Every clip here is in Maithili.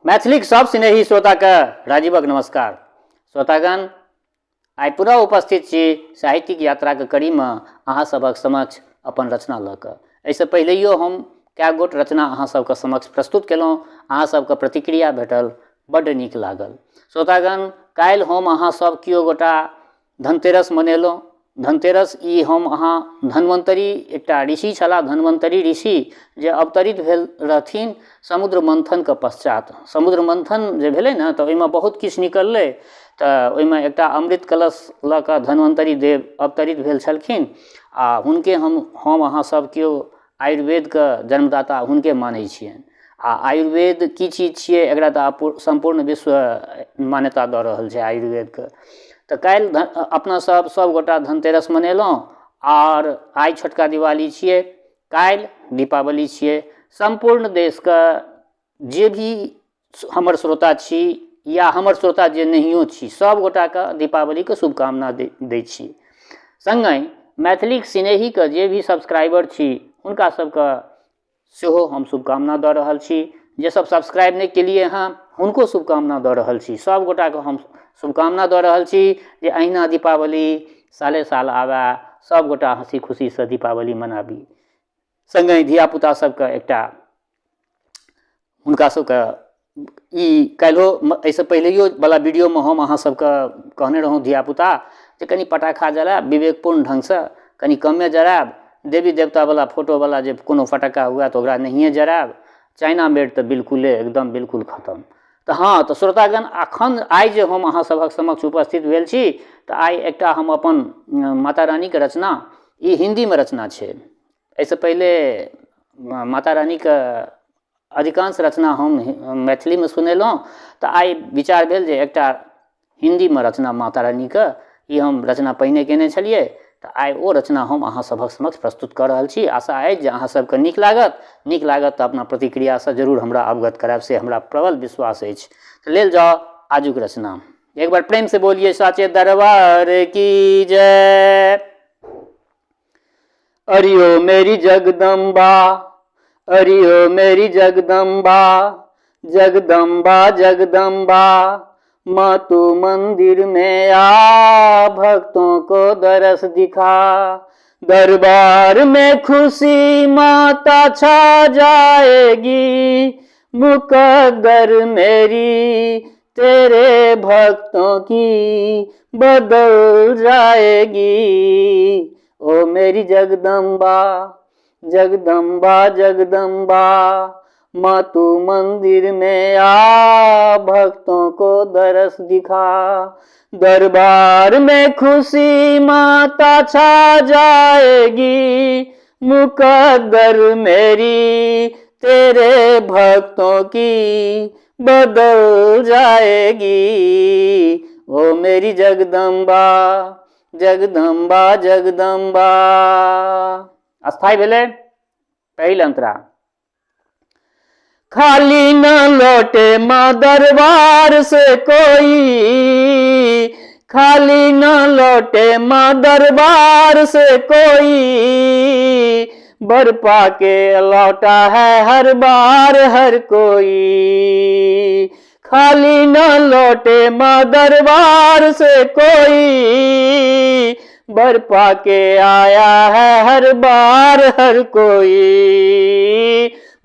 मैथिलीक सब स्नेही श्रोताके राजीवक नमस्कार। श्रोतागण, आइ पुनः उपस्थित छी साहित्यिक यात्राके कड़ीमे अहाँ सभक समक्ष अपन रचना लऽ कऽ। एहिसँ पहिलैयो हम कए गोट रचना अहाँ सबके समक्ष प्रस्तुत केलहुँ, अहाँ सबके प्रतिक्रिया भेटल, बड्ड नीक लागल। श्रोतागण, काल्हि हम अहाँ सब केओ गोटा धनतेरस मनेलहुँ। धनतेरस ई हम अहाँ धन्वन्तरी एकटा ऋषि छलाह, धन्वन्तरी ऋषि जे अवतरित भेल रहथिन समुद्र मन्थनके पश्चात। समुद्र मन्थन जे भेलै ने तऽ ओहिमे बहुत किछु निकललै, तऽ ओहिमे एकटा अमृत कलश लऽ कऽ धन्वन्तरी देव अवतरित भेल छलखिन आ हुनके हम अहाँ सब केओ आयुर्वेदके जन्मदाता हुनके मानै छियनि। आ आयुर्वेद की चीज छियै एकरा तऽ आब सम्पूर्ण विश्व मान्यता दऽ रहल छै आयुर्वेदके। तऽ काल्हि अपना सब सबगोटा धनतेरस मनेलहुँ आओर आइ छोटका दिवाली छियै, काल्हि दीपावली छियै। सम्पूर्ण देशके जे भी हमर श्रोता छी या हमर श्रोता जे नहियो छी, सबगोटाके दीपावलीके शुभकामना दै छी। सङ्गहि मैथिलीक सिनेहीके जे भी सब्सक्राइबर छी हुनका सबके सेहो हम शुभकामना दऽ रहल छी। जे सब सब्सक्राइब नहि केलियै हँ हुनको शुभकामना दऽ रहल छी। सबगोटाके हम शुभकामना दऽ रहल छी जे अहिना दीपावली साले साल आबए, सबगोटा हँसी खुशीसँ दीपावली मनाबी। सङ्गहि धियापुता सबके एकटा हुनका सबके ई काल्हिओ एहिसँ पहिलैओ वला वीडियोमे हम अहाँ सबके कहने रहौँ धियापुता जे कनि पटाखा जरायब विवेकपूर्ण ढङ्गसँ, कनि कमे जरायब, देवी देवतावला फोटोवला जे कोनो फटक्का हुए तऽ ओकरा नहिए जरायब, चाइना मेड तऽ बिल्कुले एकदम बिल्कुल खतम। तऽ हँ, तऽ श्रोतागण, एखन आइ जे हम अहाँ सभक समक्ष उपस्थित भेल छी तऽ आइ एकटा हम अपन माता रानीके रचना, ई हिन्दीमे रचना छै। एहिसँ पहिले माता रानीके अधिकांश रचना हम मैथिलीमे सुनेलहुँ, तऽ आइ विचार भेल जे एकटा हिन्दीमे रचना माता रानीके, ई हम रचना पहिने केने छलियै, तऽ आइ ओ रचना हम अहाँ सभक समक्ष प्रस्तुत कऽ रहल छी। आशा अछि जे अहाँ सबके नीक लागत। नीक लागत तऽ अपना प्रतिक्रियासँ जरूर हमरा अवगत करायब, से हमरा प्रबल विश्वास अछि। तऽ लेल जाउ आजुक रचना। एक बार प्रेम से बोलिए साचे दरबार की जय। अरियो मेरी जगदम्बा, अरियो मेरी जगदम्बा, जगदम्बा जगदम्बा, माँ तू मंदिर में आ, भक्तों को दरस दिखा। दरबार में खुशी माता छा जाएगी, मुकद्दर मेरी तेरे भक्तों की बदल जाएगी। ओ मेरी जगदम्बा जगदम्बा जगदम्बा, माँ तू मंदिर में आ, भक्तों को दरस दिखा। दरबार में खुशी माता छा जाएगी, मुकद्दर मेरी तेरे भक्तों की बदल जाएगी। ओ मेरी जगदम्बा जगदम्बा जगदम्बा। अस्थायी भेलै पहिल अंतरा। खाली न लौटे माँ दरबार से कोई, खाली न लौटे माँ दरबार से कोई, बरपा के लौटा है हर बार हर कोई। खाली न लौटे माँ दरबार से कोई, बरपा के आया है हर बार हर कोई।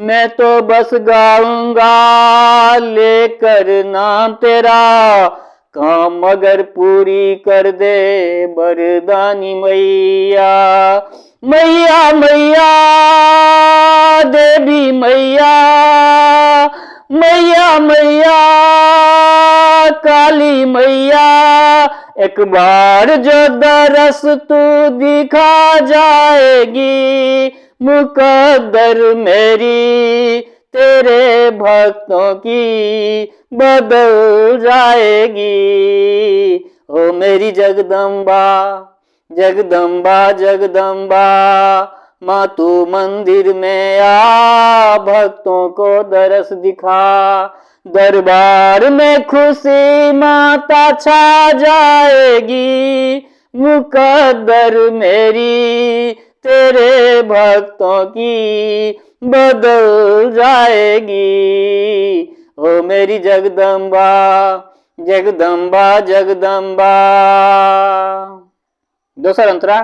मैं तो बस गाऊंगा लेकर नाम तेरा, काम मगर पूरी कर दे बरदानी मैया। मैया मैया देवी मैया, मैया मैया काली मैया, एक बार जो दरस तू दिखा जाएगी, मुकद्दर मेरी तेरे भक्तों की बदल जाएगी। ओ मेरी जगदम्बा जगदम्बा जगदम्बा, माँ तू मंदिर में आ, भक्तों को दरस दिखा। दरबार में खुशी माता छा जाएगी, मुकद्दर मेरी तेरे भक्तों की बदल जाएगी। ओ मेरी जगदम्बा, जगदम्बा जगदम्बा। दोसर अंतरा,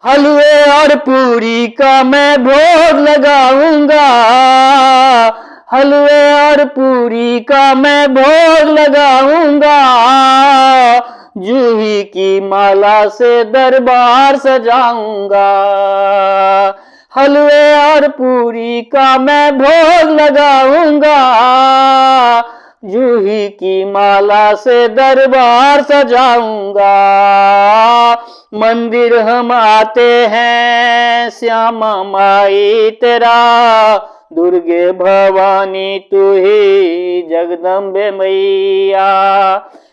हलवे और पूरी का मैं भोग लगाऊंगा, हलवे और पूरी का मैं भोग लगाऊंगा, जूही की माला से दरबार सजाऊंगा, हलवे और पूरी का मैं भोग लगाऊंगा, जूही की माला से दरबार सजाऊंगा, मंदिर हम आते हैं श्यामा माई तेरा, दुर्गे भवानी तू ही जगदम्बे मैया,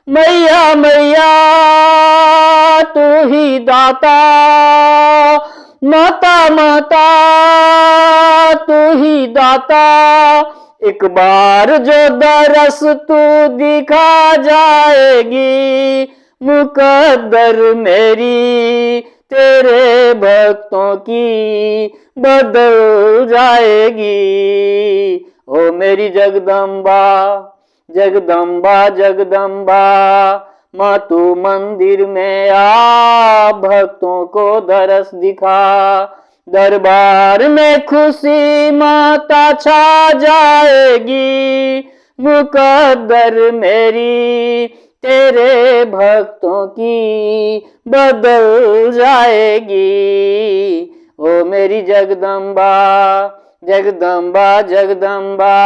मैया मैया तू ही दाता, माता माता तू ही दाता, एक बार जो दरस तू दिखा जाएगी, मुकद्दर मेरी तेरे भक्तों की बदल जाएगी, ओ मेरी जगदम्बा जगदम्बा जगदम्बा, माँ तू मंदिर में आ, भक्तों को दरस दिखा, दरबार में खुशी माता छा जाएगी, मुकद्दर मेरी तेरे भक्तों की बदल जाएगी, ओ मेरी जगदम्बा जगदम्बा जगदम्बा।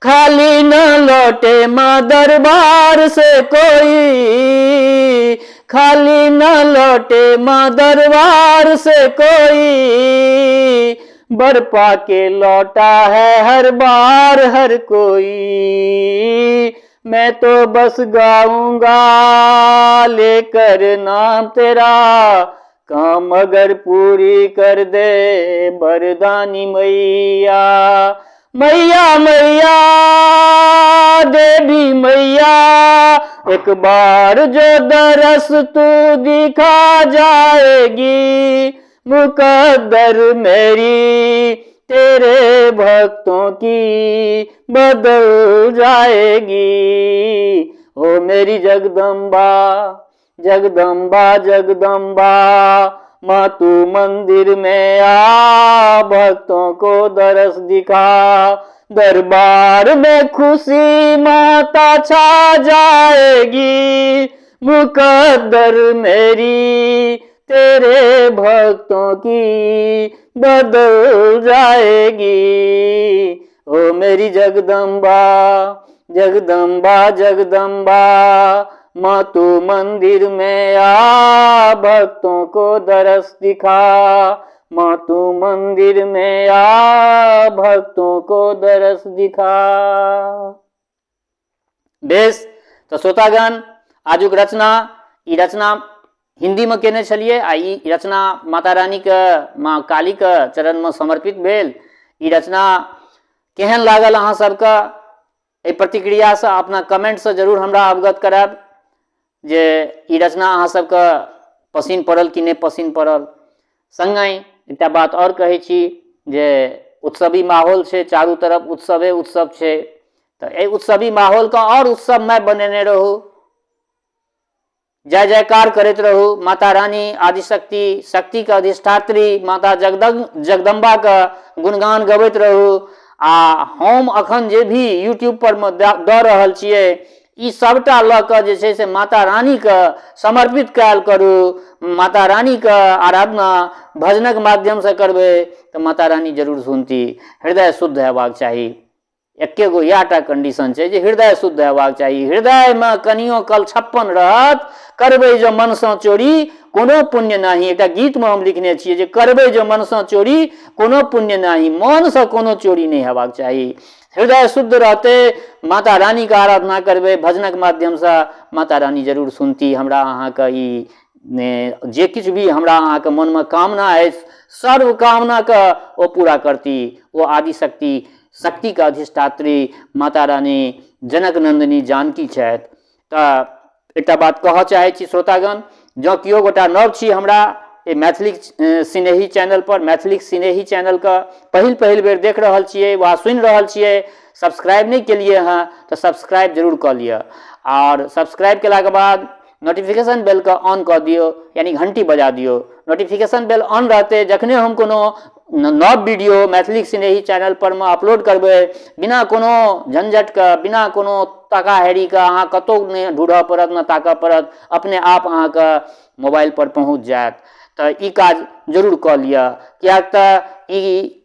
खाली न लौटे माँ दरबार से कोई, खाली न लौटे माँ दरबार से कोई, बरपा के लौटा है हर बार हर कोई, मैं तो बस गाऊंगा लेकर नाम तेरा, काम अगर पूरी कर दे बरदानी मैया, मैया मैया देवी मैया, एक बार जो दरस तू दिखा जाएगी, मुकद्दर मेरी तेरे भक्तों की बदल जाएगी, ओ मेरी जगदम्बा जगदम्बा जगदम्बा, माँ तू मंदिर में आ, भक्तों को दरस दिखा, दरबार में खुशी माता छा जाएगी, मुकद्दर मेरी तेरे भक्तों की बदल जाएगी, ओ मेरी जगदम्बा जगदम्बा जगदम्बा, माँ तू मंदिर में आ, भक्तों को दरस दिखा, माँ तू मंदिर में आ, भक्तों को दरस दिखा। बेस तऽ श्रोतागण, आजुक रचना, ई रचना हिन्दीमे केने छलियै आ ई रचना माता रानीके, माँ कालीके चरणमे समर्पित भेल। ई रचना केहन लागल अहाँ सबके, एहि प्रतिक्रियासँ अपना कमेंटसँ जरूर हमरा अवगत करायब जे ई रचना अहाँ सबके पसिन पड़ल कि नहि पसिन पड़ल। सङ्गहि एकटा बात आओर कहै छी जे उत्सवी माहौल छै, चारू तरफ उत्सवे उत्सव छै, तऽ एहि उत्सवी माहौलके आओर उत्सवमय बनेने रहू, जय जयकार करैत रहू। माता रानी आदिशक्ति शक्तिके अधिष्ठात्री माता जगदम्बाके गुणगान गबैत रहू। आ हम अखन जे भी यूट्यूब पर मे दऽ रहल छियै, ई सबटा लऽ कऽ जे छै से माता रानीके समर्पित कयल करू। माता रानीके आराधना भजनक माध्यमसँ करबै तऽ माता रानी जरूर सुनती। हृदय शुद्ध हेबाक चाही, एके गो इएह टा कंडीशन छै जे हृदय शुद्ध हेबाक चाही। हृदयमे कनियो कलछप्पन रहत, करबै जो मनसँ चोरी कोनो पुण्य नाही। एकटा गीतमे हम लिखने छियै जे करबै जो मनसँ चोरी कोनो पुण्य नाही। मनसँ कोनो चोरी नहि हेबाक चाही। हृदय शुद्ध रहतै, माता रानीके आराधना करबै भजनक माध्यमसँ, माता रानी जरूर सुनती। हमरा अहाँके ई जे किछु भी हमरा अहाँके मनमे कामना अछि, सर्व कामनाके ओ पूरा करती। ओ आदिशक्ति शक्तिके अधिष्ठात्री माता रानी जनक नन्दिनी जानकी छथि। तऽ एकटा बात कहऽ चाहै छी श्रोतागण, जँ केओ गोटा नव छी हमरा एहि मैथिली सिनेही चैनलपर, मैथिलीक सिनेही चैनलके पहिल पहिल बेर देख रहल छियै वा सुनि रहल छियै, सब्सक्राइब नहि केलियै हँ तऽ सब्सक्राइब जरूर कऽ लिअ। आओर सब्सक्राइब केलाके बाद नोटिफिकेशन बेलके ऑन कऽ दियौ, यानि घण्टी बजा दियौ। नोटिफिकेशन बेल ऑन रहतै, जखने हम कोनो नव वीडियो मैथिलीक सिनेही चैनलपर मे अपलोड करबै, बिना कोनो झंझटके, बिना कोनो ताकाहेरीके, अहाँ कतहु नहि ढूँढऽ पड़त ने ताकऽ पड़त, अपने आप अहाँके मोबाइलपर पहुँच जायत। तऽ ई काज जरूर कऽ लिअ, किएक तऽ ई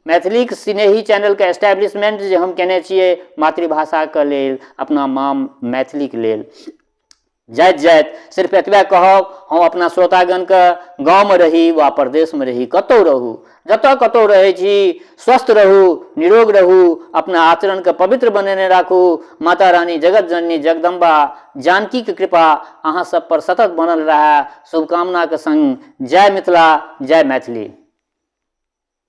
मैथिलीक सिनेही चैनलके एस्टैब्लिशमेंट जे हम केने छियै मातृभाषाके लेल, अपना माँ मैथिलीके लेल। जाइत जाइत सिर्फ एतबे कहब हम अपना श्रोतागणके, गाँवमे रही वा परदेशमे रही, कतहु रहू, जतऽ कतहु रहै छी, स्वस्थ रहू, निरोग रहू, अपना आचरणके पवित्र बनेने राखू। माता रानी जगत जननी जगदम्बा जानकीके कृपा अहाँ सब पर सतत बनल रहए, शुभकामनाके संग जय मिथिला, जय मैथिली।